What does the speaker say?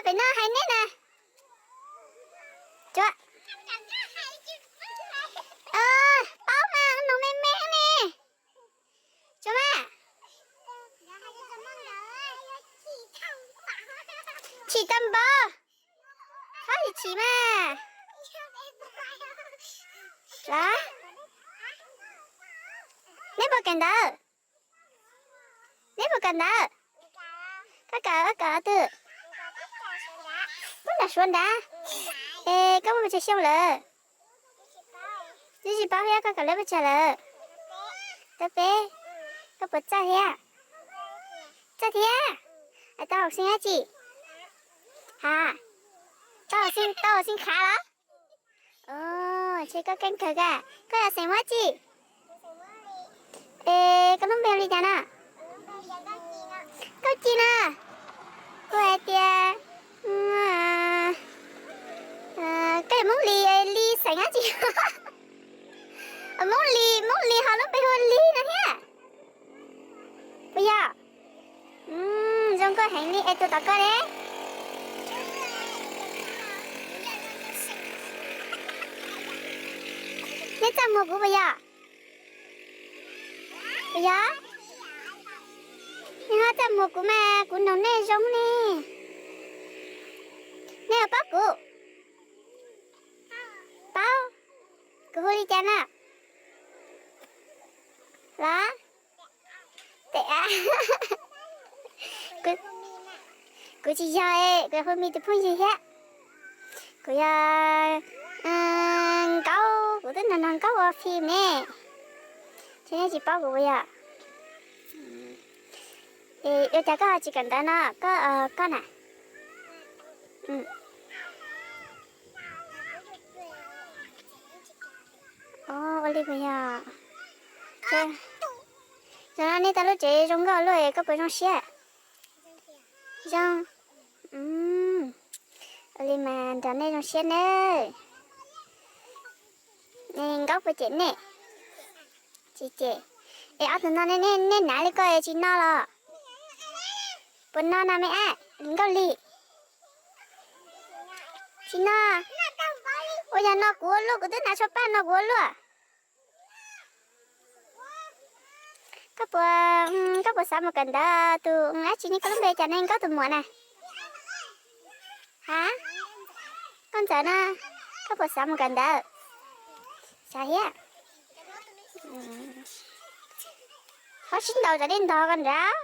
Pem no hais neb na. Tsuav. Paub mas, noog me me ne. Tsuav mas. Chim tau npaum. Txhob chim mas. Los, neb puas kawm ntawv? Neb puas kawm ntawv? Koj kawm, koj kawm twg? Puag nram Suav nrad. Es koj muaj pes tsawg xyoo lawm? Twb tsis paub thiab, koj kawm lab puas tsawg lawm? Tau peb. Koj puas txawj thiab? Txawj thiab. Tau hauv xeem dab tsi? Ha, tau hauv xeem, tau hauv xeem khav los? Ces koj keeb kawg kawg. Koj yog xeem Hmoob tsi? Es koj lub npe hu li cas no? Nkauj Ci na. Kuv hais tias koj yog Hmoob Lis, Lis xeem dab tsi? Hmoob Lis, Hmoob Lis ho lub npe hu Lis no thiab. Puas yog? Zoo nkauj heev li es tus tom koj ne? Nej txaj muag kuv puas yog? Puas yog? Nej ho txaj muag kuv mas kuv noog nej zoo ne. Nej ho paub kuv? Paub. Kuv hu li cas na? Los? Tes a. Kuv tsis yog, kuv yog Hu Mi tus phooj ywg thiab. Kuv yog Nkauj, kuv twb nrog nrog Nkauj ua phim ne. Ces nej tsis paub kuv puas yog? Ua cas koj ho tsis kawm ntawv no? Koj, koj na? Ua li puas yog? Zaum no nej tau lub tsev zoo nkauj luaj, koj puas zoo siab? Zoo. Ua li mas nrog nej zoo siab nawb. Nkauj puas cem nej? Tsis cem. Es ob tug no nej hnav li ko es tsis no los? Puas no na me ab Nkauj Lis? Tsis no. Ua yog no kuv ua luaj, kuv twb hnav tsho paj no kuv ua luaj. Koj puas, koj puas xav mus kawm ntawv? Tus dab tsi ne, koj lub npe cas ne, Nkauj tus muam na? Ha, Nkauj Ntxawm na. Koj puas xav mus kawm ntawv? Xav thiab. Ho sib ntaus tsam nej ntog koj nrad.